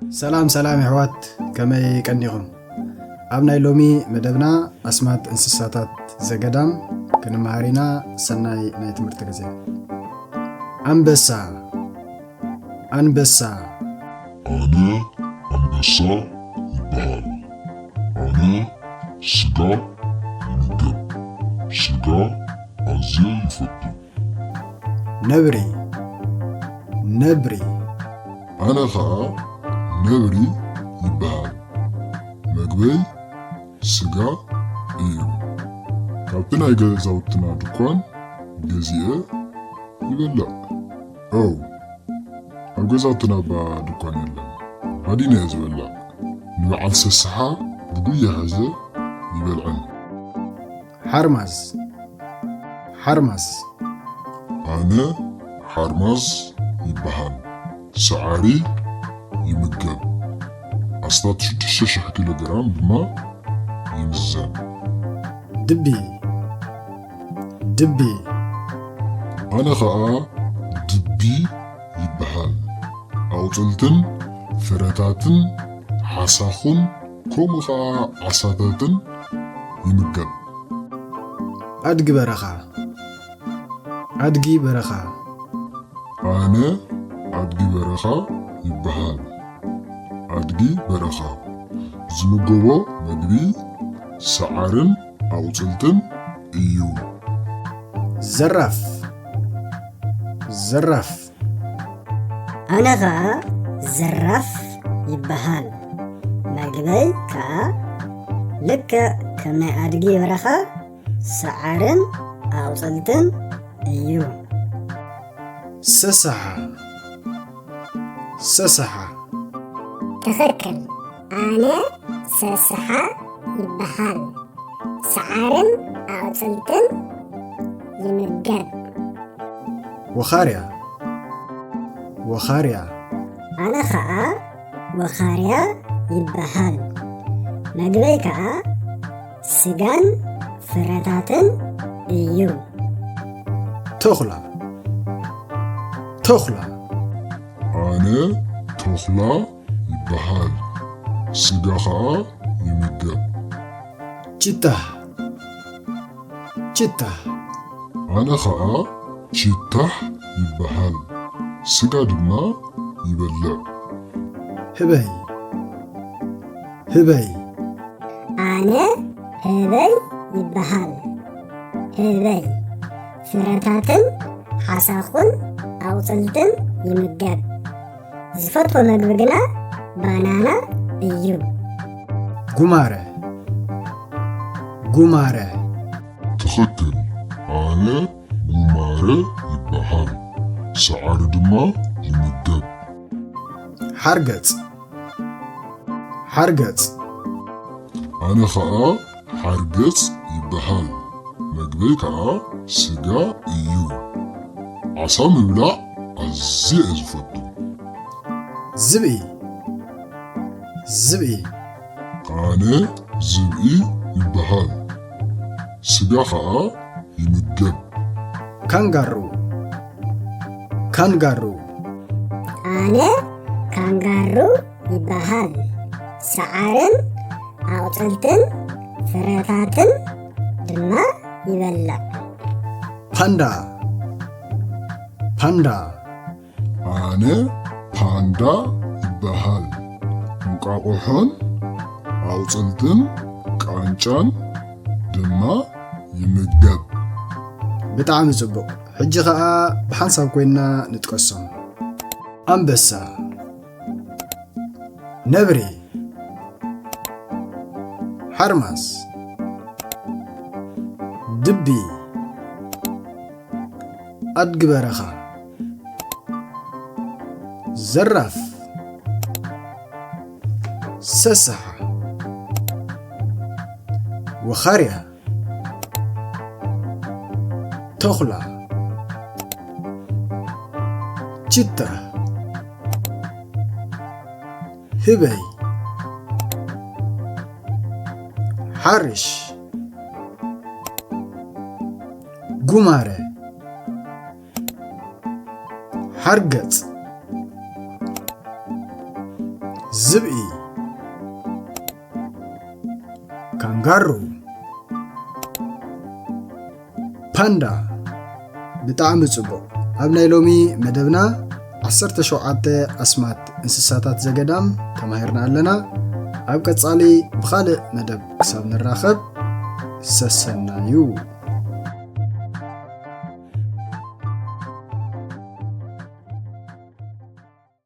ሰላም ሰላም የሕዋት፣ ከመይ ቀኒኹም? ኣብ ናይ ሎሚ መደብና ኣስማት እንስሳታት ዘገዳም ክንመሃር ኢና። ሰናይ ናይ ትምህርቲ ግዜ። ኣንበሳ። ኣንበሳ። ኣነ ኣንበሳ ይበሃል። ኣነ ስጋ ይምገብ። ስጋ ኣዝየ ይፈቱ። ነብሪ። ነብሪ። ኣነ ኸኣ ነብሪ ይበሃል። መግበይ ስጋ እዩ። ካብቲ ናይ ገዛውትና ድኳን ገዚኤ ይበልዕ። ኦው፣ ኣብ ገዛውትና እባ ድኳን የለን። ሃዲነ እየ ዝበልዕ። ንበዓል ሰስሓ ብጉያ ሒዘ ይበልዐን። ሓርማዝ። ሓርማዝ። ኣነ ሓርማዝ ይበሃል። ሰዓሪ ይምገብ። ኣስታት ሽዱሽተ ሽሕ ኪሎ ግራም ድማ ይምዘን። ድቢ። ድቢ። ኣነ ኸኣ ድቢ ይበሃል። ኣቑጽልትን ፍረታትን ሓሳኹን ከምኡ ኸኣ ዓሳታትን ይምገብ። ኣድጊ በረኻ። ኣድጊ በረኻ። ኣነ ኣድጊ በረኻ ይበሃል። ኣድጊ በረኻ ዝምገቦ መግቢ ሰዓርን ኣቑጽልትን እዩ። ዘራፍ። ዘራፍ። ኣነ ኸኣ ዘራፍ ይበሃል። መግበይ ከኣ ልክዕ ከም ናይ ኣድጊ በረኻ ሰዓርን ኣቑጽልትን እዩ። ሰሰሓ። ሰሰሓ። ትኽክል። ኣነ ሰስሓ ይበሃል። ሰዓርን ኣቑጽልትን ይምገብ። ወኻርያ። ወኻርያ። ኣነ ኸኣ ወኻርያ ይበሃል። መግበይ ከኣ ስጋን ፍረታትን እዩ። ተኹላ። ተኹላ። ኣነ ተኹላ ይበሃል። ስጋ ኸኣ ይምገብ። ቺታህ። ቺታህ። ኣነ ኸኣ ቺታህ ይበሃል። ስጋ ድማ ይበልዕ። ህበይ። ህበይ። ኣነ ህበይ ይበሃል። ህበይ ፍረታትን ሓሳኹን ኣቑጽልትን ይምገብ። ዝፈትዎ መግቢ ግና ባናና እዩ። ጉማረ። ጉማረ። ትኽክል። ኣነ ጉማረ ይበሃል። ሰዓሪ ድማ ይምገብ። ሓርገጽ። ሓርገጽ። ኣነ ኸኣ ሓርገጽ ይበሃል። መግበይ ከኣ ስጋ እዩ። ዓሳ ምብላዕ ኣዝየ እየ ዝፈቱ። ዝብኢ። ዝብኢ። ኣነ ዝብኢ ይበሃል። ስጋ ኸኣ ይምገብ። ካንጋሩ። ካንጋሩ። ኣነ ካንጋሩ ይበሃል። ሰዓርን ኣቑጽልትን ፍረታትን ድማ ይበልዕ። ፓንዳ። ፓንዳ። ኣነ ፓንዳ ይበሃል። እንቋቑሖን ኣቑጽልትን ቃንጫን ድማ ይምገብ። ብጣዕሚ ጽቡቕ። ሕጂ ኸኣ ብሓንሳብ ኮይንና ንጥቀሶም። ኣንበሳ። ነብሪ። ሓርማዝ። ድቢ። ኣድጊ በረኻ። ዘራፍ። ሰስሓ። ወኻርያ። ተኹላ። ቺታ። ህበይ። ሓርሽ። ጉማረ። ሓርገጽ። ዝብኢ፣ ካንጋሩ፣ ፓንዳ። ብጣዕሚ ጽቡቕ። ኣብ ናይ ሎሚ መደብና ዓሰርተ ሸውዓተ ኣስማት እንስሳታት ዘገዳም ተማሂርና ኣለና። ኣብ ቀጻሊ ብኻልእ መደብ ክሳብ ንራኸብ ሰሰናዩ።